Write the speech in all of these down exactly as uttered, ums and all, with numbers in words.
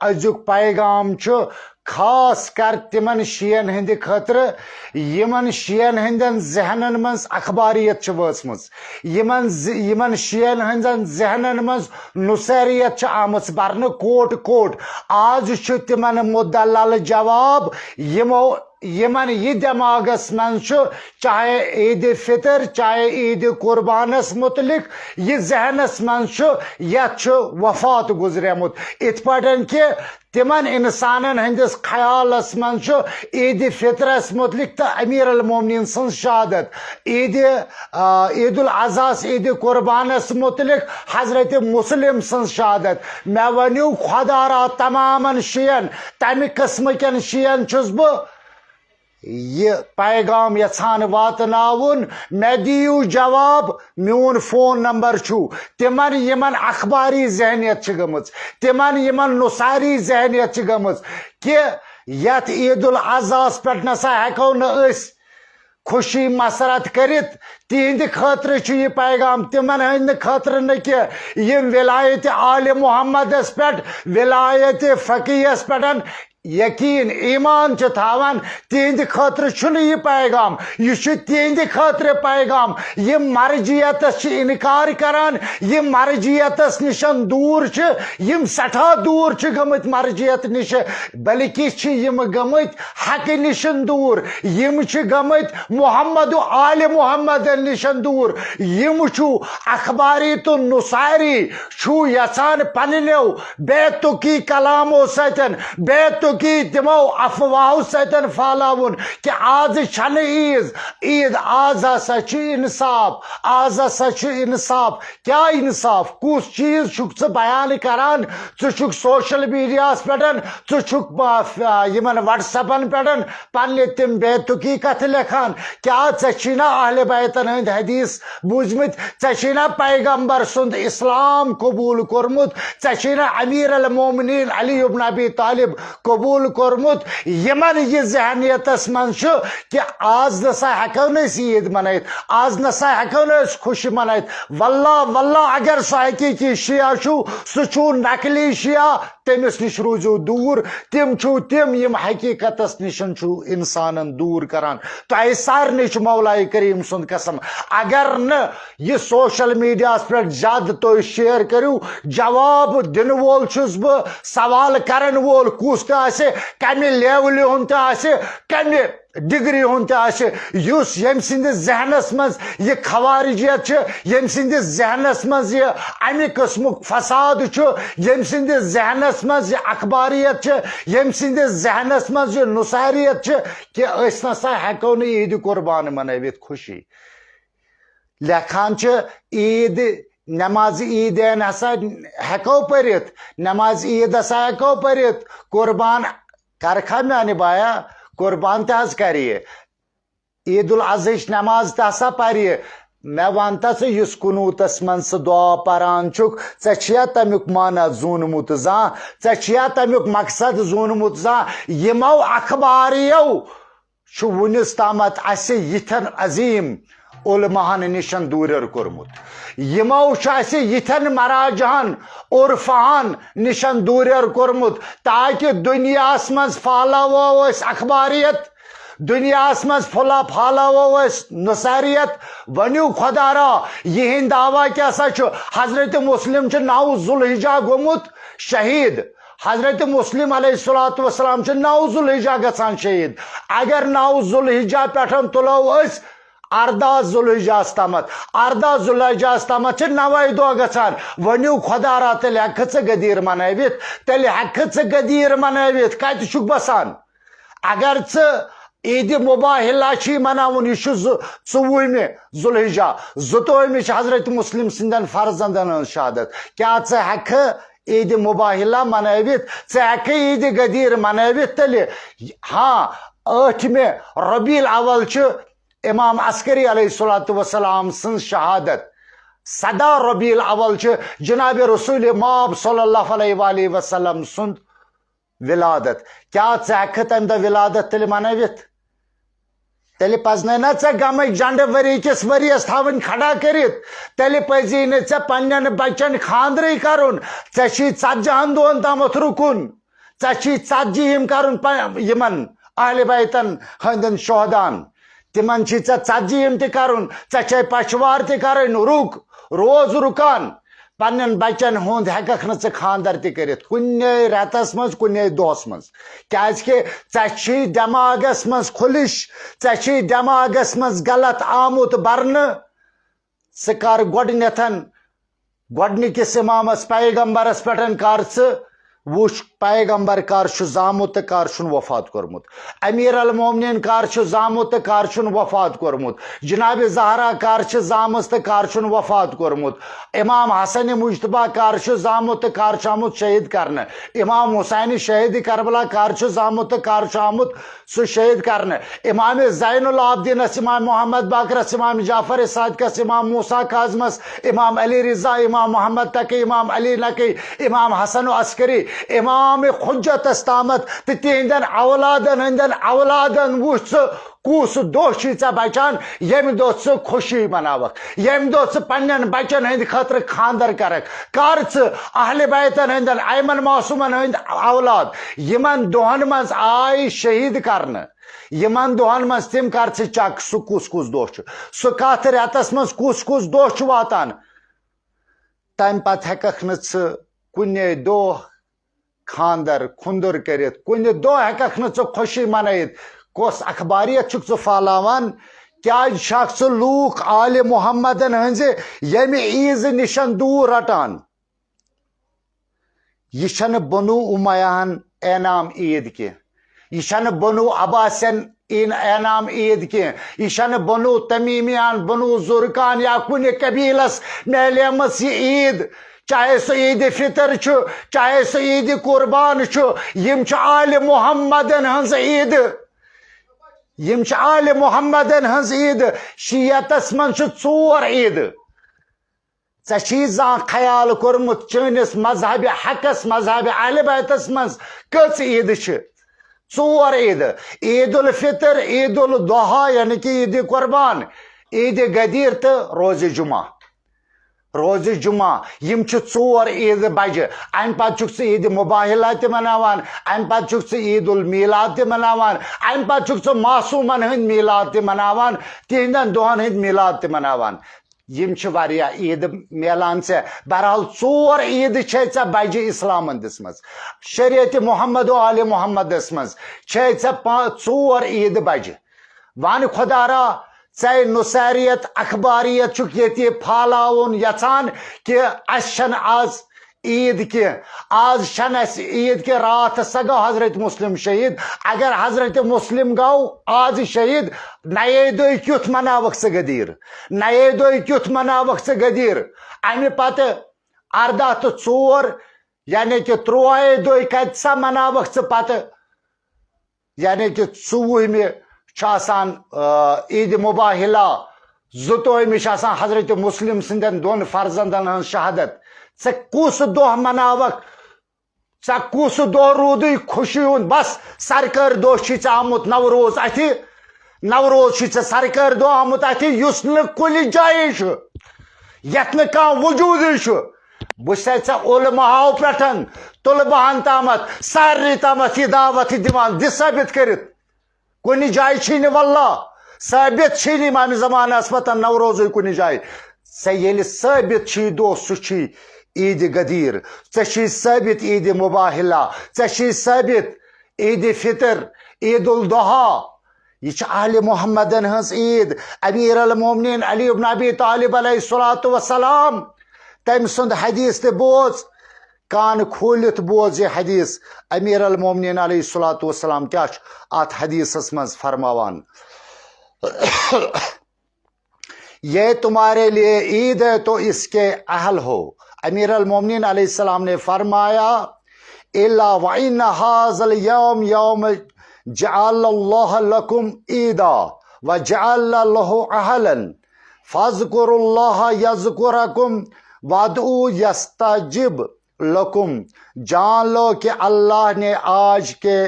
أزیُک پیغام چھُ خاص کر تِمن شیعن ہٕنٛدِ خٲطرٕ، یِمن شیعن ہٕنٛدٮ۪ن ذہنن منٛز اخباریت چھِ وٲژمٕژ، یِمن ز-، یِمن شیعن ہٕنٛدٮ۪ن ذہنن منٛز نصیریت چھِ آمٕژ برنہٕ کوٹ کوٹ۔ آز چھُ تِمن مدلل جواب، یِمو یِمن یہِ دٮ۪ماغس منٛز چھُ، چاہے عید فطر، چاہے عید قربانس متعلق یہِ ذہنس منٛز چھُ، یتھ چھُ وفات گُزریمُت۔ اِتھ پٲٹھۍ کہِ تِمن انسانن ہٕنٛدِس خیالس منٛز چھُ عید فطرس متعلق تہٕ امیر المومنین سٕنٛز شہادت، عید، آ، عید الاضحیٰ، عید قربانس متعلق حضرت مسلم سٕنٛز شہادت۔ مےٚ ؤنِو خۄدا را تمامن شیعن، تمہِ قٕسمہٕ کٮ۪ن شیعن چھُس بہٕ یہِ پیغام یژھان واتناوُن، مےٚ دِیِو جواب، میون فون نمبر چھُ۔ تِمن یِمن اخباری ذہنیت چھِ گٔمٕژ، تِمن یِمن نصاری ذہنیت چھِ گٔمٕژ کہِ یتھ عید الاضحیٰ ہس پٮ۪ٹھ نسا ہٮ۪کو نہٕ أسۍ خوشی مسرت کٔرِتھ، تِہنٛدِ خٲطرٕ چھُ یہِ پیغام، تِمن ہٕنٛدِ خٲطرٕ نہٕ کہِ یِم ولایت آل محمدس پٮ۪ٹھ، ولایت فقیہس پٮ۪ٹھ یقین، ایمان چھِ تھاوان، تِہنٛدِ خٲطرٕ چھُنہٕ یہِ پیغام، یہِ چھُ تِہنٛدِ خٲطرٕ پیغام۔ یِم مرجعیتس چھِ انکار کران، یِم مرجعیتس نِشن دوٗر چھِ، یِم سٮ۪ٹھاہ دوٗر چھِ گٔمٕتۍ مرجعیت نِشہِ، بلکہِ چھِ یِم گٔمٕتۍ حقہٕ نِشن دوٗر، یِم چھِ گٔمٕتۍ محمد و آل محمد نِشن دوٗر۔ یِم چھُ اخباری تہٕ نصاری چھُ یژھان پننیو بے تُکی کلامو سۭتۍ، بے تُکی تِمو افواہو سۭتۍ پھٲلاوُن کہِ آز چھنہٕ عیٖد، عیٖد، آز ہسا چھُ انصاف، آز ہسا چھُ انصاف۔ کیٛاہ انصاف؟ کُس چیٖز چھُکھ ژٕ بیان کران؟ ژٕ چھُکھ سوشل میڈیاہس پٮ۪ٹھ، ژٕ چھُکھ، آ، یِمن وٹس ایپن پٮ۪ٹھ پننہِ تِم بے تُکی کتھٕ لیکھان۔ کیٛاہ ژےٚ چھی نا اہل بیتن ہٕنٛدۍ حدیث بوٗزمٕتۍ؟ ژےٚ چھی نا پیغمبر سُنٛد اسلام قبول کوٚرمُت؟ ژےٚ چھی نا امیر المومنین علی ابن ابی طالب قبول کوٚرمُت؟ یِمن یہِ ذہنیتس منٛز چھُ کہِ آز نسا ہٮ۪کو نہٕ أسۍ عیٖد منٲیِتھ، آز نسا ہٮ۪کو نہٕ أسۍ خوشی منٲیِتھ۔ واللہ، واللہ، اگر سُہ حقیٖقی شیعہ چھُ، سُہ چھُ نقلی شیعہ، تٔمِس نِش روٗزِو دوٗر۔ تِم چھِو تِم، یِم حقیٖقتس نِشن چھُ اِنسانن دوٗر کران۔ تۄہہِ سارنٕے چھُ مولایہِ کریٖم سُنٛد قسم، اگر نہٕ یہِ سوشل میڈیاہس پٮ۪ٹھ زیادٕ تُہۍ شیئر کٔرِو، جواب دِنہٕ وول چھُس بہٕ، سوال کرن وول کُس تہِ آسہِ، کمہِ لیولہِ ہُنٛد تہِ آسہِ، کمہِ ڈگری ہُنٛد تہِ آسہِ، یُس ییٚمہِ سٕنٛدِس ذہنس منٛز یہِ خوارجیت چھِ، ییٚمہِ سٕنٛدِس ذہنس منٛز یہِ امہِ قٕسمُک فساد چھُ، ییٚمہِ سٕنٛدِس ذہنس منٛز یہِ اخباریت چھِ، ییٚمہِ سٕنٛدِس ذہنس منٛز یہِ نصاریت چھِ، کہِ أسۍ نسا ہٮ۪کو نہٕ عیٖدِ قربان منٲوِتھ خوشی۔ لیکھان چھِ عیٖد، نماز عیٖدین ہسا ہٮ۪کو پٔرِتھ، نماز عیٖد ہسا ہٮ۪کو پٔرِتھ، قربان کرکھا میانہِ بایا؟ قربان تہِ حظ کرِ یہِ۔ عید الاضحیٰ ہٕچ نماز تہِ ہسا پرِ۔ مےٚ وَن تہٕ ژٕ، یُس قنوٗتس منٛز ژٕ دعا پران چھُکھ، ژےٚ چھُیا تَمیُک معنی زوٗنمُت زانٛہہ؟ ژےٚ چھُیا تَمیُک مقصد زوٗنمُت زانٛہہ؟ یِمو اخباریو چھُ وُنِس تامَتھ اَسہِ یِتھٮ۪ن عظیٖم علماہن نِشن دوٗرٮ۪ر کوٚرمُت۔ یِمو چھُ اَسہِ یِتھٮ۪ن مراجعن، عرفاہن نِشن دوٗرٮ۪ر کوٚرمُت، تاکہِ دُنیاہس منٛز پھٲلاوو أسۍ اخباریت، دُنیاہس منٛز پھُلا-، پھٲلاوو أسۍ نصاریت۔ ؤنِو خۄدا را، یِہِنٛدۍ دعویٰ کیٛاہ سا چھُ؟ حضرت مسلم چھُ نَو ذوالحجہ گوٚمُت شہیٖد۔ حضرت مسلم علیہ الصلوۃ والسلام چھُ نَو ذوالحجہ گژھان شہیٖد۔ اگر نَو ذوالحجہ پٮ۪ٹھ تُلو أسۍ اَرداہ ذوالحجہس تامَتھ، اَرداہ ذوالحجہس تامَتھ چھِ نَوَے دۄہ گژھان۔ ؤنِو خۄدا را، تیٚلہِ ہٮ۪ککھٕ ژٕ غدیٖر منٲوِتھ؟ تیٚلہِ ہٮ۪ککھٕ ژٕ غدیٖر منٲوِتھ؟ کَتہِ چھُکھ بسان؟ اگر ژٕ عید مباہلہ چھی مناوُن، یہِ چھُ زٕ-، ژوٚوُہمہِ ذوالحجہ، زٕتووُہمہِ چھِ حضرت مسلم سٕنٛدٮ۪ن فرزندن ہٕنٛز شہادت۔ کیٛاہ ژٕ ہٮ۪ککھٕ عید مباہلہ منٲوِتھ؟ ژٕ ہٮ۪ککھٕ عید غدیر منٲوِتھ تیٚلہِ؟ ہاں، ٲٹھمہِ ربیع الاول چھُ امام عسکری علیہ الصلوۃ والسلام سٕنٛز شہادت۔ سداہ ربیع الاول چھُ جناب رسول مآب صلی اللہ علیہ وآلہ وسلم سُنٛد ولادت۔ کیٛاہ ژٕ ہٮ۪ککھٕ تَمہِ دۄہ ولادت تیٚلہِ منٲوِتھ؟ تیٚلہِ پزنَے نا ژےٚ غمٕکۍ جنڈٕ ؤری کِس ؤریَس تھاوٕنۍ کھڑا کٔرِتھ؟ تیٚلہِ پزی نہٕ ژےٚ پننٮ۪ن بچن خانٛدرٕے کرُن۔ ژےٚ چھی ژتجی ہن دۄہن تامَتھ رُکُن۔ ژےٚ چھی ژتجی یِم کرُن پہ-، یِمن اہل بیتن ہٕنٛدٮ۪ن شہدان۔ تِمن چھی ژےٚ ژتجی یِم تہِ کرُن، ژےٚ چھے پشوار تہِ کرٕنۍ، رُک، روز رُکان۔ پننٮ۪ن بچن ہُنٛد ہٮ۪ککھ نہٕ ژٕ خانٛدر تہِ کٔرِتھ کُنے رٮ۪تس منٛز، کُنے دۄہس منٛز، کیازِ کہِ ژےٚ چھی دٮ۪ماغس منٛز خُلِش، ژےٚ چھی دٮ۪ماغس منٛز غلط آمُت برنہٕ۔ ژٕ کر گۄڈٕنٮ۪تھن گۄڈٕنِکِس امامس پیغمبرس پٮ۪ٹھ کر ژٕ وٕچھ، پیغمبر کر چھُ زامُت تہٕ کر چھُن وفات کوٚرمُت، امیر المومنین کر چھُ زامُت تہٕ کر چھُن وفات کوٚرمُت، جناب زہرا کر چھِ زامٕژ تہٕ کر چھُن وفات کوٚرمُت، امام حسن مجتبیٰ کر چھُ زامُت تہٕ کر چھُ آمُت شہید کرنہٕ، امام حسین شہید کربلا کر چھُ زامُت تہٕ کر چھُ آمُت سُہ شہید کرنہٕ۔ امام زین العابدینس، امام محمد باقرس، امام جعفر صادقس، امام موسیٰ کاظمس، امام علی رضا، امام محمد تقی، امام علی نقی، امام حسن عسکری، امام حجتس تامتھ تہٕ تِہنٛدٮ۪ن اولادن ہٕنٛدٮ۪ن اولادن وُچھ ژٕ کُس دۄہ چھُے ژےٚ بچان، ییٚمہِ دۄہ ژٕ خوشی مناوکھ، ییٚمہِ دۄہ ژٕ پننٮ۪ن بچن ہٕنٛدِ خٲطرٕ خانٛدر کرکھ۔ کر ژٕ اہل بیتن ہٕنٛدٮ۪ن ایمن معصومن ہٕنٛدۍ اولاد، یِمن دۄہن منٛز آے شہید کرنہٕ، یِمن دۄہن منٛز تِم کر ژٕ چیک، سُہ کُس کُس دۄہ چھُ، سُہ کتھ رٮ۪تس منٛز کُس کُس دۄہ چھُ واتان۔ تمہِ پتہٕ ہٮ۪ککھ نہٕ ژٕ کُنے دۄہ خانٛدر خُنٛدُر کٔرِتھ، کُنہِ دۄہ ہٮ۪ککھ نہٕ ژٕ خوشی منٲیِتھ۔ کۄس اخباریت چھُکھ ژٕ پھٲلاوان؟ کیازِ چھکھ ژٕ لوٗکھ آلِ محمدن ہٕنٛزِ ییٚمہِ عیٖزٕ نِشن دوٗر رٹان؟ یہِ چھنہٕ بنو امیہ ہن انعام عید کینٛہہ، یہِ چھنہٕ بنو عباسین ان-، انعام عید کینٛہہ، یہِ چھنہٕ بنو تمیمیان، بنو زرکان یا کُنہِ قبیلس میلیمٕژ یہِ عید۔ چاہے سُہ عید فطر چھُ، چاہے سُہ عید قربان چھُ، یِم چھِ آلِ محمدن ہٕنٛز عید۔ یِم چھِ آلِ محمدن ہٕنٛز عید۔ شیعتس منٛز چھِ ژور عید۔ ژےٚ چھی زانٛہہ خیال کوٚرمُت چٲنِس مذہبِ حقس، مذہبِ اہل بیتس منٛز کٔژ عیٖدٕ چھِ؟ ژور عیٖدٕ، عید الفطر، عید الاضحیٰ یعنی کہِ عید قربان، عید غدیر تہٕ روزِ جمعہ۔ روزِ جمعہ، یِم چھِ ژور عیٖدٕ بجہِ۔ امہِ پتہٕ چھُکھ ژٕ عید مباہلہ تہِ مناوان، امہِ پتہٕ چھُکھ ژٕ عید المیلاد تہِ مناوان، امہِ پتہٕ چھُکھ ژٕ معصومن ہٕنٛدۍ میلاد تہِ مناوان، تِہنٛدٮ۪ن دۄہن ہٕنٛدۍ میلاد تہِ مناوان۔ یِم چھِ واریاہ عیٖدٕ میلان ژےٚ۔ بہرحال، ژور عیٖدٕ چھے ژےٚ بجہِ اسلامن دِژمٕژ۔ شریعت محمد و آل محمدس منٛز چھے ژےٚ پا-، ژور عیٖدٕ بجہِ۔ وَن خۄدا را، ژے نصیریت، اخباریت چھُکھ ییٚتہِ پھالاوُن یژھان کہِ اَسہِ چھَنہٕ آز عیٖد کینٛہہ۔ آز چھَنہٕ اَسہِ عیٖد کینٛہہ، راتھ ہسا گوٚو حضرت مسلم شہیٖد۔ اگر حضرت مسلم گوٚو آز شہیٖد، نَیے دۄہہِ کیُتھ مناوکھ ژٕ غدیٖر؟ نَیے دۄہہِ کیُتھ مناوکھ ژٕ غدیٖر؟ اَمہِ پتہٕ اَرداہ تہٕ ژور، یعنی کہِ تُرٛوہے دۄہہِ کَتہِ سا مناوکھ ژٕ پتہٕ؟ یعنی کہِ ژوٚوُہمہِ چھُ آسان، آ، عید مباہلہ، زٕتووُہمہِ چھُ آسان حضرت مسلم سٕنٛدٮ۪ن دۄن فرزندن ہٕنٛز شہادت۔ ژےٚ کُس دۄہ مناوکھ؟ ژےٚ کُس دۄہ روٗدُے خوشی ہُنٛد؟ بس، سرکٲرۍ دۄہ چھُے ژےٚ آمُت نوروز اَتھِ، نوروز چھُے ژےٚ سرکٲرۍ دۄہ آمُت اَتھِ، یُس نہٕ کُنہِ جایہِ چھُ، یَتھ نہٕ کانٛہہ وجوٗدٕے چھُ۔ بہٕ چھُسے ژےٚ علماہو پٮ۪ٹھ، طلباہن تامتھ، سارنٕے تامتھ یہِ دعوت دِوان، دِ ثٲبت کٔرِتھ۔ کُنہِ جایہِ چھُے نہٕ، واللہ، ثٲبت چھُے نہٕ امام زمانس پتہٕ نوروزٕے کُنہِ جایہِ۔ ژےٚ ییٚلہِ ثٲبت چھُے دۄہ، سُہ چھُے عید غدیر، ژےٚ چھُے ثٲبت عید مباہلہ، ژےٚ چھُے ثٲبت عید فطر، عید الاضحیٰ۔ یہِ چھِ اہل محمدن ہٕنٛز عید۔ امیر المومنین علی ابن ابی طالب علیہ الصلوۃ والسلام، تٔمۍ سُنٛد حدیث تہِ بوز، کان کھوٗلِتھ بوز یہِ حدیث۔ امیر المومنین علیہ الصلوۃ والسلام کیٛاہ چھُ اتھ حدیثس منٛز فرماوان؟ یہ تمہارے لیے عید ہے تو اس کے اہل ہو۔ امیر المومنین علیہ السلام نے فرمایا، الا وان ھذا الیوم یوم جعل اللہ لکم عیدا وجعل لہ اہلا، فاذکروا اللہ یذکرکم وادعوا یستجب لکم۔ جان لو کہ اللہ نے آج کے،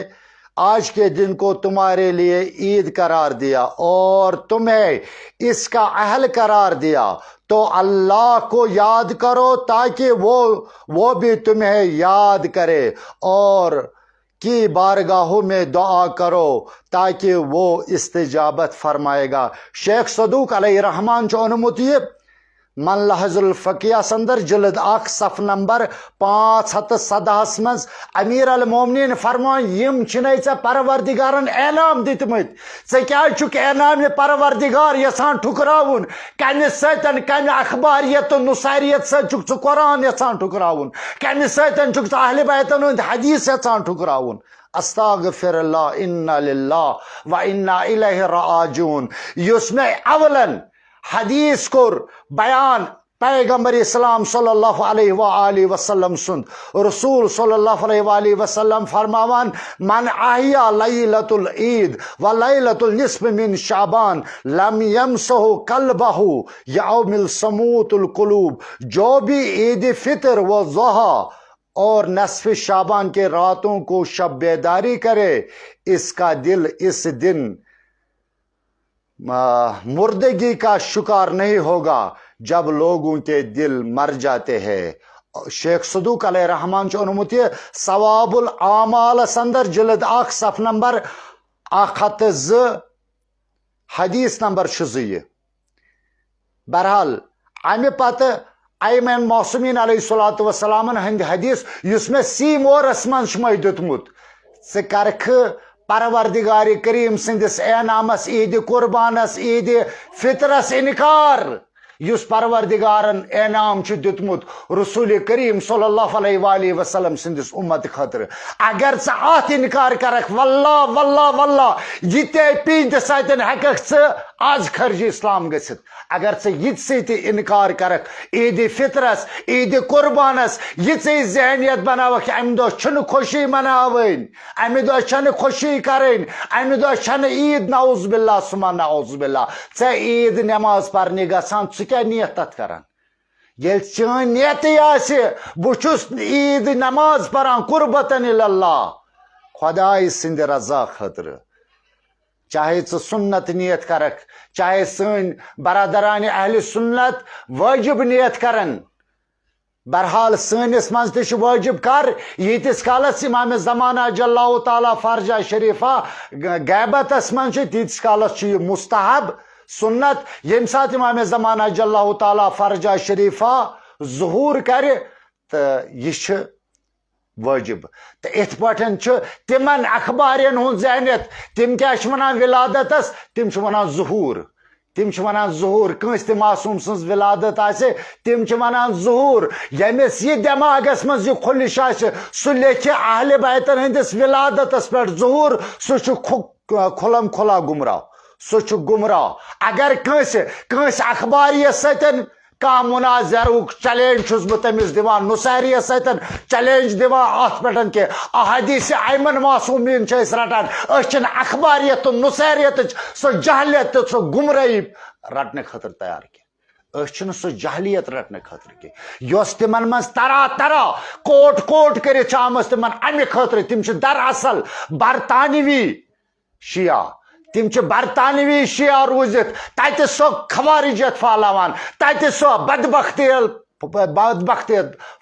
آج کے دن کو تمہارے لیے عید قرار دیا اور تمہیں اس کا اہل قرار دیا، تو اللہ کو یاد کرو تاکہ وہ، وہ بھی تمہیں یاد کرے، اور کی بارگاہوں میں دعا کرو، تاکہ وہ استجابت فرمائے گا۔ شیخ صدوق علیہ رحمان چھُ اوٚنمُت یہِ منہاج الفقیہس اندر، جلد اکھ، صف نمبر پانٛژھ ہتھ تہٕ سدہس منٛز۔ امیر المومنین فرمان، یِم چھِنَے ژےٚ پروردگارن انعام دِتمٕتۍ، ژےٚ کیازِ چھُکھ انعام پروردگار یژھان ٹھُکراوُن؟ کمہِ سۭتۍ، کمہِ اخباریت تہٕ نصیریت سۭتۍ چھُکھ ژٕ قرآن یژھان ٹھُکراوُن؟ کمہِ سۭتۍ چھُکھ ژٕ اہل بیتن ہُنٛد حدیث یژھان ٹھُکراوُن؟ استغفر اللہ، انا للہ و انا الیہ راجعون۔ یُس مےٚ اولن حدیث کوٚر بیان پیغمبر اسلام صلی اللہ علیہ و آلہ وسلم سُنٛد، رسول صلی اللہ علیہ و آلہ وسلم فرماوان، من احیا لیلۃ العید و لیلۃ النصف من شعبان لم یمسہ قلبہ یوم السموت القلوب، جو بھی عید فطر و ضحیٰ اور نصف شعبان کے راتوں کو شب بیداری کرے، اس کا دل اس دن آ، مردگی کا شکار نہیں ہوگا، جب لوگوں کے دل مر جاتے ہیں۔ شیخ صدوق علیہ رحمان چھُ اوٚنمُت یہِ ثواب الاعمالس اندر، جلد اکھ، صف نمبر اکھ ہتھ تہٕ زٕ، حدیث نمبر چھُ زٕ یہِ۔ بہرحال، امہِ پتہٕ ایمن معصومین علیہ الصلوۃ والسلامن ہٕنٛدِ حدیث، یُس مےٚ سی مورس منٛز چھُ مےٚ دیُتمُت، ژٕ کرکھٕ پروردگار کریم سٕنٛدِس انعامس، عید قربانس، عید فطرس انکار، یُس پروردگارن انعام چھُ دیُتمُت رسول کریم صلی اللہ علیہ وآلہ وسلم سٕنٛدِس امت خٲطرٕ؟ اگر ژٕ اتھ انکار کرکھ، واللہ، واللہ، واللہ، یہِ تے پیٖنتہِ سۭتۍ ہیککھ ژٕ از خرج اسلام گٔژھِتھ۔ اگر ژٕ یِتسٕے تہِ انکار کرکھ عید فطرس، عید قربانس، یِژٕے ذہنیت بناوکھ کہِ امہِ دۄہ چھُنہٕ خوشی مناوٕنۍ، امہِ دۄہ چھنہٕ خوشی کرٕنۍ، امہِ دۄہ چھنہٕ عید، نعوذ باللہ ثم نعوذ باللہ، ژےٚ عید نماز پرنہِ گژھان، ژٕ کیٛاہ نیت تتھ کران؟ ییٚلہِ چٲنۍ نیتٕے آسہِ، بہٕ چھُس عید نماز پران قربتن الی اللہ، خدایہِ سٕنٛدِ رضا خٲطرٕ، چاہے ژٕ سُنت نیت کرکھ، چاہے سٲنۍ برادرانہِ اہل سنت وٲجب نیت کرن۔ بہرحال، سٲنِس منٛز تہِ چھُ وٲجب کر، ییٖتِس کالس امام زمانہ جل اللہ تعالیٰ فرجہ شریفہ غیبتس منٛز چھُ، تیٖتِس کالس چھُ یہِ مستحب سنت۔ ییٚمہِ ساتہٕ امام زمانہ جل اللہ تعالیٰ فرجہ شریفہ ظہور کرِ، تہٕ یہِ چھُ وٲجب۔ تہٕ اِتھ پٲٹھۍ چھُ تِمن اخبارین ہُنٛد ذہنیت، تِم کیٛاہ چھِ وَنان ولادتس؟ تِم چھِ وَنان ظہور۔ تِم چھِ وَنان ظہور، کٲنٛسہِ تہِ معصوم سٕنٛز ولادت آسہِ، تِم چھِ وَنان ظہور۔ ییٚمِس یہِ دٮ۪ماغس منٛز یہِ خُلِش آسہِ، سُہ لیکھِ اہلِ بیتن ہٕنٛدِس ولادتس پٮ۪ٹھ ظہور، سُہ چھُ کھُ-، کھُلم کھُلا گمراہ۔ سُہ چھُ گمراہ۔ اگر کٲنٛسہِ، کٲنٛسہِ اخباریس سۭتۍ کانٛہہ مناظرُک چیلنج چھُس بہٕ تٔمِس دِوان، نصیریَس سۭتۍ چیلنج دِوان اَتھ پٮ۪ٹھ کہِ احادیث ایمن معصومین چھِ أسۍ رٹان، أسۍ چھِنہٕ اخباریت تہٕ نصیریتٕچ سۄ جہلیت تہٕ سۄ گمراہی رٹنہٕ خٲطرٕ تیار کینٛہہ۔ أسۍ چھِنہٕ سۄ جہلیت رٹنہٕ خٲطرٕ کینٛہہ، یۄس تِمن منٛز طرح طرح کوٹ کوٹ کٔرِتھ چھِ آمٕژ تِمن امہِ خٲطرٕ۔ تِم چھِ دراصل برطانوی شیعہ۔ تِم چھِ برطانوی شیعہ روٗزِتھ تَتہِ سۄ خوارجیت پھٲلاوان، تَتہِ سۄ بدبختی، بدبختی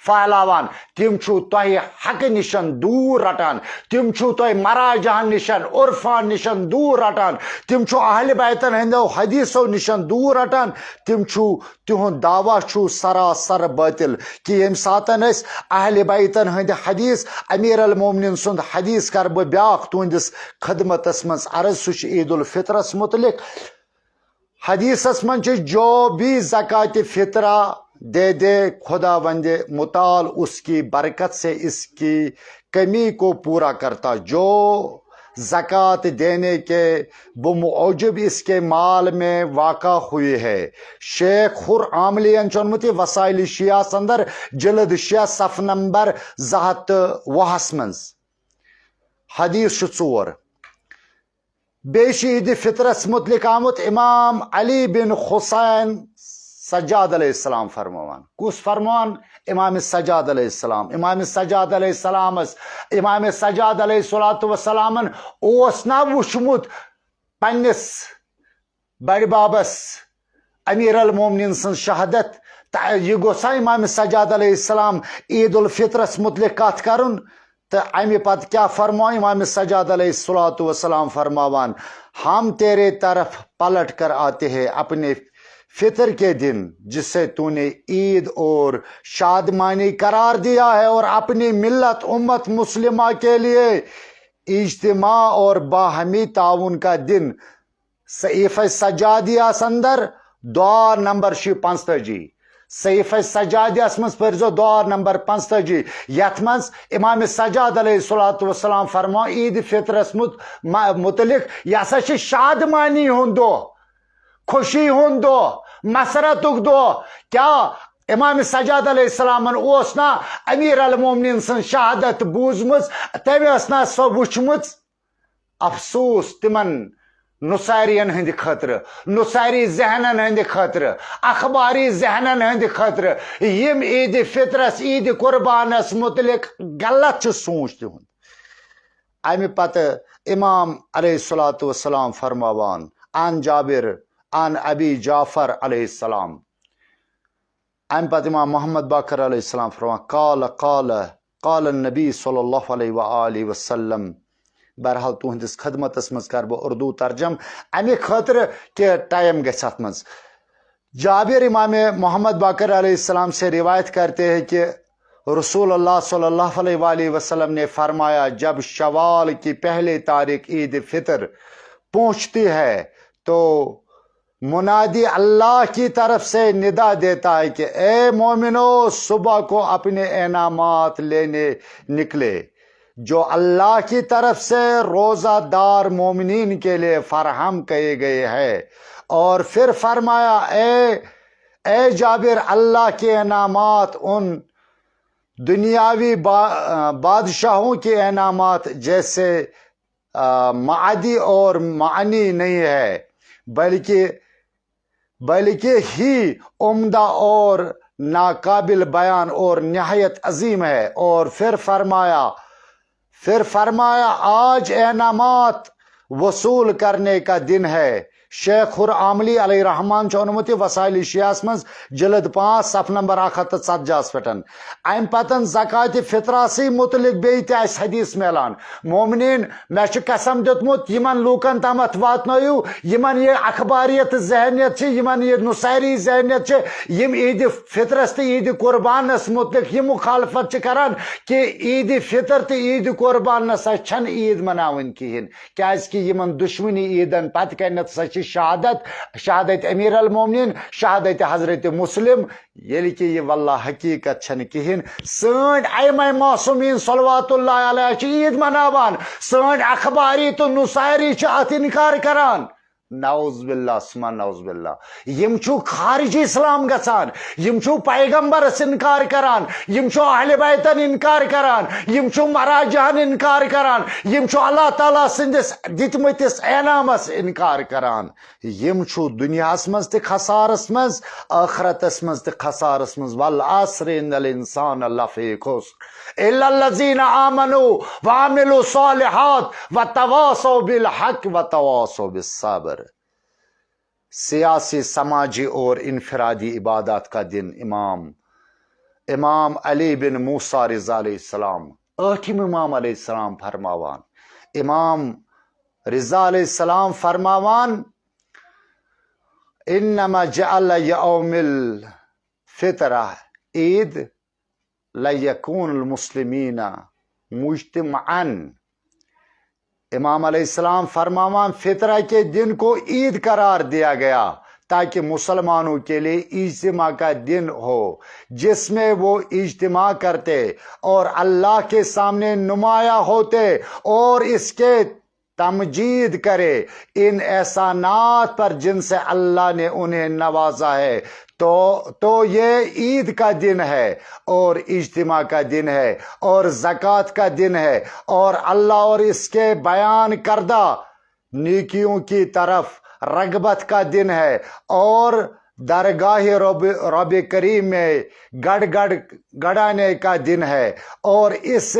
پھٲلاوان۔ تِم چھُو تۄہہِ حقہٕ نِشن دوٗر رٹان، تِم چھُو تۄہہِ مراجعن نِشن، عرفان نِشن دوٗر رٹان، تِم چھُو اہلِ بیتن ہٕنٛدیو حدیثو نِشن دوٗر رٹان، تِم چھُو تِہُنٛد دعویٰ چھُ سراسر باطل۔ کہِ ییٚمہِ ساتن أسۍ اہلِ بیتن ہٕنٛدِ حدیث، امیر المومنین سُنٛد حدیث کرٕ بہٕ بیٛاکھ تُہنٛدِس خدمتس منٛز عرض، سُہ چھُ عید الفطرس متعلق۔ حدیثس منٛز چھُ، جو بھی زکات فطرہ دے دے، خداوند متعال اس کی برکت سے اس کی کمی کو پورا کرتا۔ جو زکات دینے کے بموجب اس کے مال میں واقع ہوئی ہے۔ شیخ حر عاملیَن چھُ اوٚنمُت یہِ وسائل شیعہ اندر، جلد شیعہ، صف نمبر زٕ ہتھ تہٕ وُہس منٛز۔ حدیث چھُ ژور۔ بیٚیہِ چھُ عید فطرس متعلق آمُت امام علی بن حسین سجاد علیہ السلام فرماوان۔ کُس فرمان؟ امام سجاد علیہ السلام۔ امام سجاد علیہ السلامس، امام سجاد علیہ الصلوۃ والسلامن اوس نہ وُچھمُت پننِس بڑِ بابس امیر المومنین سٕنٛز شہادت؟ تہٕ یہِ گوٚژھا امام سجاد علیہ السلام عید الفطرس متعلق کتھ کرُن؟ تہٕ اَمہِ پتہٕ کیٛاہ فرموو امام سجاد علیہ الصلوۃ والسلام؟ فرماوان، ہم تیرے طرف پلٹ کر آتے ہیں اپنے فطر کے دن، جسے تو نے عید اور شادمانی قرار دیا ہے، اور اپنی ملت امت مسلمہ کے لیے اجتماع اور باہمی تعاون کا دن۔ صحیفہ سجادیس اندر دعا نمبر چھِ پانٛژتٲجی۔ صحیفہ سجادیس منٛز پٔرۍزیو دعا نمبر پانٛژتٲجی، یتھ منٛز امام سجاد علیہ الصلوۃ والسلام فرماو عید فطرس مت-، م-، متعلق، یہِ ہسا چھِ شادمانی ہُنٛد دۄہ، خوشی ہُنٛد دۄہ، مسرتُک دۄہ۔ کیٛاہ امام سجاد علیہ السلامن اوس نا امیر المومنین سٕنٛز شہادت بوٗزمٕژ؟ تٔمۍ ٲس نا سۄ وٕچھمٕژ؟ افسوس تِمن نصارین ہٕنٛدِ خٲطرٕ، نصاری ذہنن ہٕنٛدِ خٲطرٕ، اخباری ذہنن ہٕنٛدِ خٲطرٕ، یِم عید فطرس، عید قربانس متعلق غلط چھِ سونچ تِہُنٛد۔ امہِ پتہٕ امام علیہ الصلوۃ والسلام فرماوان، عن جابر عن ابی جعفر علیہ السلام، امہِ پتہٕ امام محمد باقر علیہ السلام فرماوان، قال، قال، قال النبی صلی اللہ علیہ وآلہ وسلم۔ بہرحال، تُہنٛدِس خدمتس منٛز کرٕ بہٕ اردو ترجم، امہِ خٲطرٕ کہِ ٹائم گژھِ اتھ منٛز۔ جابر امام محمد باقر علیہ السلام سے روایت کرتے ہیں کہ رسول اللہ صلی اللہ علیہ وآلہ وسلم نے فرمایا، جب شوال کی پہلی تاریخ عید فطر پہنچتی ہے تو منادی اللہ کی طرف سے ندا دیتا ہے کہ اے مومنو، صبح کو اپنے انعامات لینے نکلے، جو اللہ کی طرف سے روزہ دار مومنین کے لیے فراہم کیے گئے ہیں۔ اور پھر فرمایا، اے، اے جابر، اللہ کے انعامات ان دنیاوی با-، بادشاہوں کے انعامات جیسے، آ، معدی اور معنی نہیں ہے، بلکہ، بلکہ ہی عمدہ اور ناقابل بیان اور نہایت عظیم ہے۔ اور پھر فرمایا، پھر فرمایا، آج انعامات وصول کرنے کا دن ہے۔ شیخ حر عاملی علیہ رحمان چھُ اوٚنمُت یہِ وسائل شیعہس منٛز، جلد پانٛژھ، صف نمبر اکھ ہتھ تہٕ ژتجی ہس پٮ۪ٹھ۔ امہِ پتن زکات فطراسٕے متعلق بیٚیہِ تہِ آسہِ حدیث میلان۔ مومنین، مےٚ چھُ قسم دیُتمُت، یِمن لوٗکن تامتھ واتنٲیِو، یِمن یہِ اخباریت ذہنیت چھِ، یِمن یہِ نصاری ذہنیت چھِ، یِم عید فطرس تہٕ عید قربانس متعلق یہِ مخالفت چھِ کران کہ عید فطر تہٕ عید قربان نسا چھنہٕ عید مناوٕنۍ کِہیٖنۍ، کیازِ کہ یِمن دشمنی عیدن پتہٕ کنٮ۪تھ سا چھِ شہادت، شہادت امیر المومنین، شہادت حضرت مسلم، ییٚلہِ کہِ یہِ واللہ حقیقت چھنہٕ کِہیٖنۍ۔ سٲنۍ ائمہ معصومین صلوات اللہ علیہ چھِ عید مناوان، سٲنۍ اخباری تہٕ نصاری چھِ اتھ انکار کران۔ نعوذ باللہ ثم نعوذ باللہ۔ یِم چھُ خارج اسلام گژھان، یِم چھُ پیغمبرس انکار کران، یِم چھُ اہل بیتن انکار کران، یِم چھُ مراجعن انکار کران، یِم چھُ اللہ تعالیٰ سٕنٛدِس دِتمٕتِس انعامس انکار کران۔ یِم چھُ دُنیاہس منٛز تہِ خسارس منٛز، ٲخرتس منٛز تہِ خسارس منٛز۔ والعصر ان الانسان لفی خسر الا الذین آمنوا وعملوا الصالحات وتواصوا بالحق وتواصوا بالصبر۔ سیاسی، سماجی اور انفرادی عبادات کا دن۔ امام، امام علی بن موسیٰ رضا علیہ السلام، ٲٹھِم امام علیہ السلام فرماوان، امام رضا علیہ السلام فرماوان، انما جعل یوم الفطرہ عید لیکون المسلمین مجتمعا۔ امام علیہ السلام فرماوان، فطرہ کے دن کو عید قرار دیا گیا تاکہ مسلمانوں کے لیے اجتماع کا دن ہو، جس میں وہ اجتماع کرتے اور اللہ کے سامنے نمایاں ہوتے اور اس کے تمجید کرے، ان احسانات پر جن سے اللہ نے انہیں نوازا ہے۔ تو، تو یہ عید کا دن ہے اور اجتماع کا دن ہے اور زکوٰۃ کا دن ہے اور اللہ اور اس کے بیان کردہ نیکیوں کی طرف رغبت کا دن ہے اور درگاہ رب، رب کریم میں گڑ گڑ گڑانے کا دن ہے، اور اس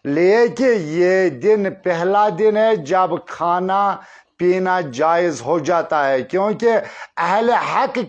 لیے کہ یہ دن پہلا دن ہے جب کھانا پینا جائز ہو جاتا ہے، کیونکہ اہل حق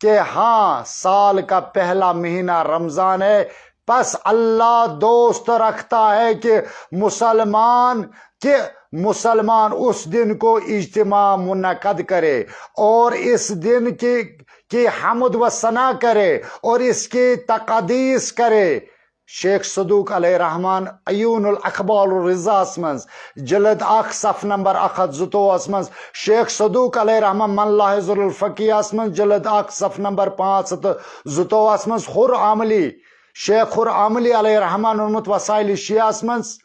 کہ ہاں، سال کا پہلا مہینہ رمضان ہے، پس اللہ دوست رکھتا ہے کہ مسلمان کہ مسلمان اس دن کو اجتماع منعقد کرے اور اس دن کی کی حمد و ثنا کرے اور اس کی تقدیس کرے۔ شیخ صدوق علیہ رحمان عیون الاقبال الرضاس منٛز جلد اکھ صف نمبر اکھ ہتھ زٕتووُہس منٛز، شیخ صدوق علیہ رحمان من لاحظ الفقیہس منٛز جلد اکھ صف نمبر پانٛژھ ہتھ زٕتووُہس منٛز، حر عاملی، شیخ حر عاملی علیہ رحمان اوٚنمُت وسائل شیعہس منٛز،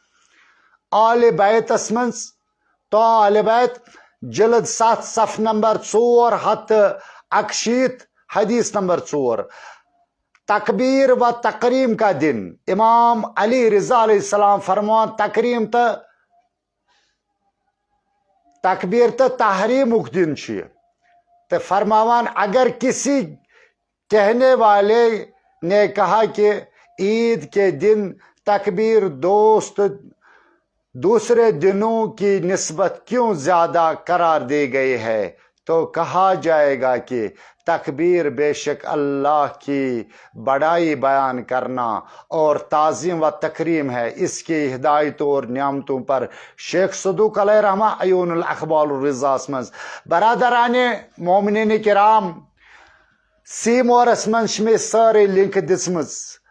آل بیتس منٛز، تو آل بیت جلد ستھ صف نمبر ژور ہتھ تہٕ اکشیٖتھ، حدیث نمبر ژور۔ تکبیر و تکریم کا دن، امام علی رضا علیہ السلام فرمان تکریم تہٕ تکبیر تہٕ تحریمُک دن چھُ یہِ۔ تہٕ فرماوان، اگر کسی کہنے والے نے کہا کہ عید کے دن تکبیر دوست دوسرے دنوں کی نسبت کیوں زیادہ قرار دی گئی ہے، تو کہا جائے گا کہ تکبیر بے شک اللہ کی بڑائی بیان کرنا اور تعظیم و تکریم ہے۔ اس کی ہدایتوں اور نعمتوں پر شیخ صدوق علیہ رحمہ عیون الاقبال الرضاس منٛز۔ برادران مومنین کرام، سی مورس منٛز چھِ مےٚ سٲرٕے لنک دِژمٕژ۔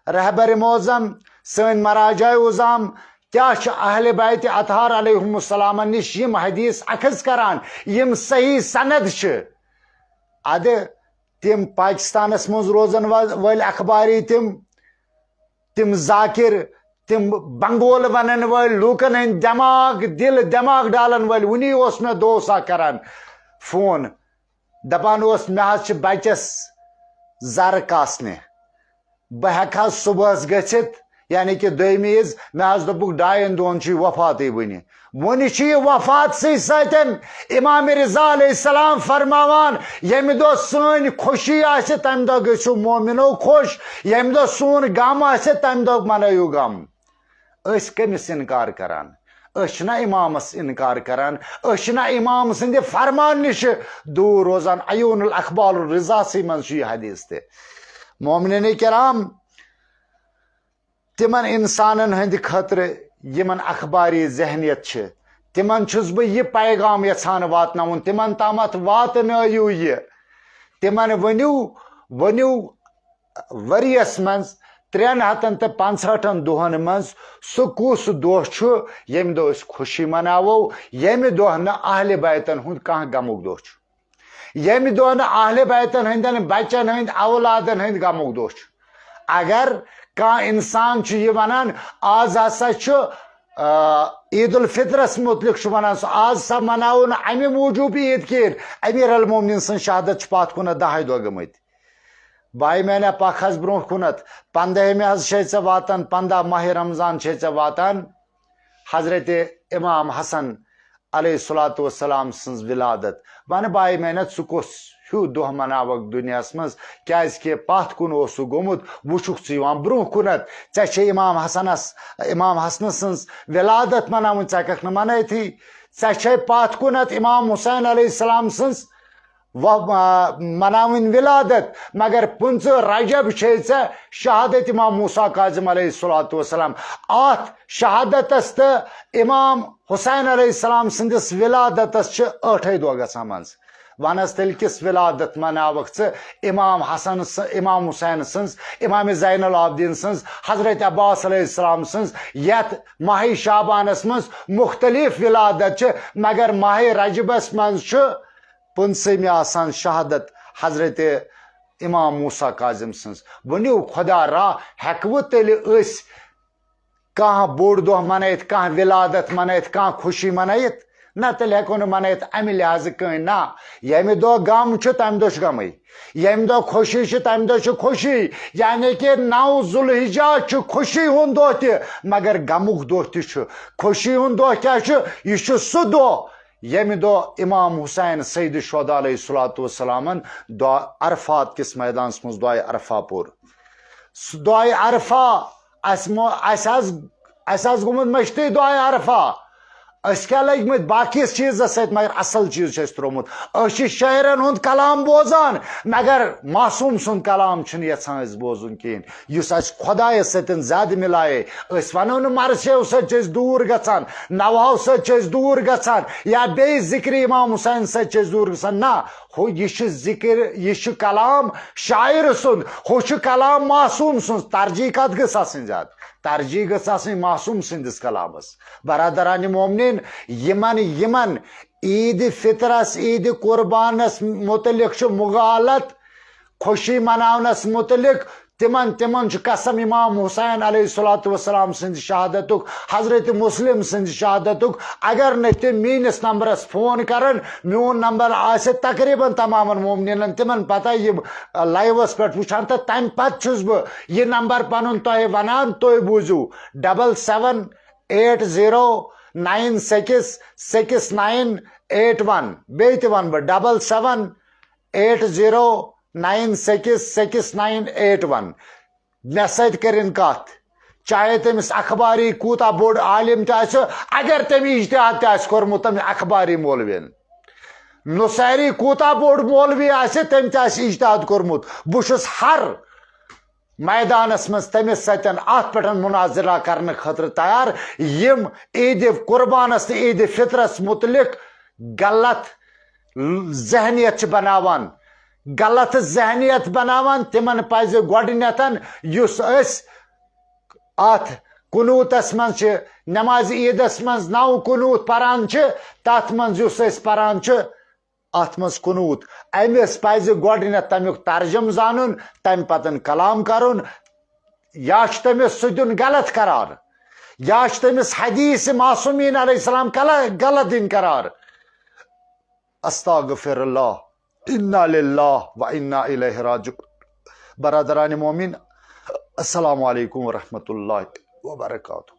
رہبر معظم، سٲنۍ مراجع عظام کیٛاہ چھِ اہل بیت اطہار علیہم السلامن نِش یِم حدیث اخذ کران، یِم صحیح سند چھِ؟ ادٕ تِم پاکستانس منٛز روزن وا-، وٲلۍ اخباری، تِم، تِم ذاکر، تِم بنگول ونن وٲلۍ لوٗکن ہٕنٛدۍ دٮ۪ماغ، دِل دٮ۪ماغ ڈالن وٲلۍ۔ وُنی اوس مےٚ دوس اکھ کران فون، دپان اوس، مےٚ حظ چھِ بچس زر کاسنہِ، بہٕ ہٮ۪کہٕ حظ صبحس گٔژھِتھ، یعنی کہِ دوٚیمہِ عیٖز؟ مےٚ حظ دوٚپُکھ، ڈاین دۄہن چھُ یہِ وفاتٕے وُنہِ۔ وُنہِ چھُ یہِ وفاتسٕے سۭتۍ۔ امام رضا علیہ السلام فرماوان، ییٚمہِ دۄہ سٲنۍ خوشی آسہِ، تمہِ دۄہ گٔژھِو مومنو خۄش، ییٚمہِ دۄہ سون غم آسہِ، تمہِ دۄہ منٲیِو غم۔ أسۍ کٔمِس اِنکار کران؟ أسۍ چھِنہ اِمامس اِنکار کران، أسۍ چھِنہ اِمام سٕنٛدِ فرمان نِش دوٗر روزان۔ عیون الاقبال الرضاسٕے منٛز چھُ یہِ حدیث تہِ۔ مومنین کرام، تِمن اِنسانن ہٕنٛدِ خٲطرٕ یِمن اخباری ذہنیت چھِ، تِمن چھُس بہٕ یہِ پیغام یژھان واتناوُن، تِمن تامتھ واتنٲیِو یہِ۔ تِمن ؤنِو، ؤنِو، ؤریَس منٛز ترٛٮ۪ن ہَتَن تہٕ پانٛژہٲٹھَن دۄہَن منٛز سُہ کُس دۄہ چھُ، ییٚمہِ دۄہ أسۍ خوشی مناوو، ییٚمہِ دۄہ نہٕ اہلِ بیتَن ہُنٛد کانٛہہ غمُک دۄہ چھُ، ییٚمہِ دۄہ نہٕ اہلِ بیتَن ہٕنٛدٮ۪ن بَچَن ہٕنٛدۍ اولادَن ہٕنٛدۍ غمُک دۄہ چھُ۔ اگر کانٛہہ اِنسان چھُ یہِ وَنان، آز ہسا چھُ، آ، عید الفطرس مُتعلِق چھُ وَنان سُہ، آز سا مناوو نہٕ اَمہِ موٗجوٗب عید کِہیٖنۍ، امیر المومنین سٕنٛز شہادت چھِ پَتھ کُنَتھ دَہَے دۄہ گٔمٕتۍ۔ بھاے میانہ، پکھ حظ برونٛہہ کُنتھ۔ پندہمہِ حظ چھے ژےٚ واتان، پندہ ماہِ رمضان چھے ژےٚ واتان حضرت امام حسن علیہ الصلوۃ والسلام سٕنٛز ولادت۔ ونہٕ بھاے میانہ، ژٕ کُس ہیوٗ دۄہ مناوکھ دُنیاہس منٛز؟ کیازِ کہِ پتھ کُن اوسُکھ گوٚمُت، وٕچھُکھ ژٕ یِوان برونٛہہ کُنتھ۔ ژےٚ چھے امام حسنس، امام حسنہٕ سٕنٛز ولادت مناوٕنۍ، ژٕ ہٮ۪ککھ نہٕ منٲیتھٕے۔ ژےٚ چھے پتھ کُنتھ امام حسین علیہ السلام سٕنٛز و-، آ، مناوٕنۍ ولادت، مگر پٕنٛژٕہ رجب چھے ژےٚ شہادت امام موسیٰ کاظم علیہ الصلوۃ والسلام۔ اتھ شہادتس تہٕ امام حسین علیہ السلام سٕنٛدِس ولادتس چھِ ٲٹھے دۄہ گژھان منٛزٕ۔ ونس تیٚلہِ کِس ولادت مناوکھ ژٕ امام حسن س-، امام حسین سٕنٛز، امام زین العابدین سٕنٛز، حضرت عباس علیہ السلام سٕنٛز، یتھ ماہ شعبانس منٛز مختلف ولادت چھِ، مگر ماہ رجبس منٛز چھُ پٕنٛژٕہمہِ آسان شہادت حضرت امام موسیٰ کاظم سٕنٛز۔ ؤنِو خدا را، ہٮ۪کوٕ تیٚلہِ أسۍ کانٛہہ بوٚڑ دۄہ منٲیِتھ، کانٛہہ ولادت منٲیِتھ، کانٛہہ خوشی منٲیِتھ؟ نہ، تیٚلہِ ہٮ۪کو نہٕ منٲیِتھ اَمہِ لحاظہٕ کٕہٕنۍ۔ نہ، ییٚمہِ دۄہ غم چھُ، تَمہِ دۄہ چھُ غمٕے، ییٚمہِ دۄہ خوشی چھِ، تَمہِ دۄہ چھِ خوشی۔ یعنی کہِ نو ذوالحجہ چھُ خوشی ہُنٛد دۄہ تہِ، مگر غمُک دۄہ تہِ چھُ۔ خوشی ہُنٛد دۄہ کیٛاہ چھُ؟ یہِ چھُ سُہ دۄہ ییٚمہِ دۄہ امام حسین سید الشہداء علیہ الصلوۃ والسلامن دعا عرفات کِس میدانس منٛز دعائے عرفہ پوٚر۔ سُہ دعائے عرفہ، اسہِ مو-، اسہِ حظ، اسہِ حظ گوٚمُت مٔشتٕے دعائے عرفہ۔ أسۍ کیٛاہ لٔگۍ مٕتۍ باقیس چیٖزس سۭتۍ، مگر اصل چیٖز چھُ اَسہِ ترٛوومُت۔ أسۍ چھِ شٲعرن ہُنٛد کلام بوزان، مگر معصوم سُنٛد کلام چھِنہٕ یژھان أسۍ بوزُن کِہیٖنۍ۔ یُس اَسہِ خۄدایس سۭتۍ زیادٕ مِلایے، أسۍ وَنو نہٕ مرثیو سۭتۍ چھِ أسۍ دوٗر گژھان، نوحو سۭتۍ چھِ أسۍ دوٗر گژھان، یا بیٚیہِ ذِکرِ امام حسین سۭتۍ چھِ أسۍ دوٗر گژھان۔ نہ، ہُہ، یہِ چھُ ذِکر، یہِ چھُ کلام شاعر سُنٛد، ہُہ چھُ کلام معصوم سُنٛد۔ ترجیح کتھ گٔژھ آسٕنۍ زیادٕ؟ ترجیح گٔژھ آسٕنۍ معصوم سٕنٛدِس کلامس۔ برادرانِ مومنین، یِمن، یِمن عیٖدِ فطرس، عیٖدِ قربانس متعلق چھُ مغالط، خوشی مناونس متعلق، تِمن، تِمن چھُ قسم امام حسین علیہ الصلوۃ والسلام سٕنٛدِ شہادتُک، حضرت مسلم سٕنٛدِ شہادتُک۔ اگر نہٕ تِم میٲنِس نمبرس فون کرن، میون نمبر آسہِ تقریباً تمامن مومنینن تِمن پتہ، یِم لایوس پٮ۪ٹھ وٕچھان، تہٕ تمہِ پتہٕ چھُس بہٕ یہِ نمبر پنُن تۄہہِ ونان، تُہۍ بوٗزِو، double seven eight zero nine six six nine eight one. بیٚیہِ تہِ وَنہٕ بہٕ، double seven eight zero nine six six nine eight one. مےٚ سۭتۍ کٔرِن کَتھ، چاہے تٔمِس اخباری کوٗتاہ بوٚڑ عالم تہِ آسہِ، اگر تٔمۍ اجتہاد تہِ آسہِ کوٚرمُت، تٔمۍ اخباری مولوین۔ نصیری کوٗتاہ بوٚڑ مولوی آسہِ، تٔمۍ تہِ آسہِ اجتہاد کوٚرمُت۔ بہٕ چھُس ہر میدانس منٛز تٔمِس سۭتۍ اتھ پٮ۪ٹھ مناظرہ کرنہٕ خٲطرٕ تیار۔ یِم عیٖدِ قربانس تہٕ عیٖدِ فطرس متعلق غلط ذہنیت چھِ بناوان، غلط ذہنیت بناوان، تِمن پزِ گۄڈٕنیتھ یُس أسۍ اتھ قنوٗتس منٛز چھِ، نمازِ عیٖدس منٛز نو قنوٗت پران چھِ، تتھ منٛز یُس أسۍ پران چھِ، اتھ منٛز قنوٗت، أمِس پزِ گۄڈٕنیتھ تمیُک ترجمہٕ زانُن، تمہِ پتہٕ کلام کرُن۔ یا چھُ تٔمِس سُہ دیُن غلط قرار، یا چھُ تٔمِس حدیث معصومین علیہ السلام غلط، غلط دِنۍ قرار۔ استغفر اللہ، انا للہ و انا الیہ راجعون۔ برادران مومن، السلام علیکم ورحمۃ اللہ وبرکاتہ۔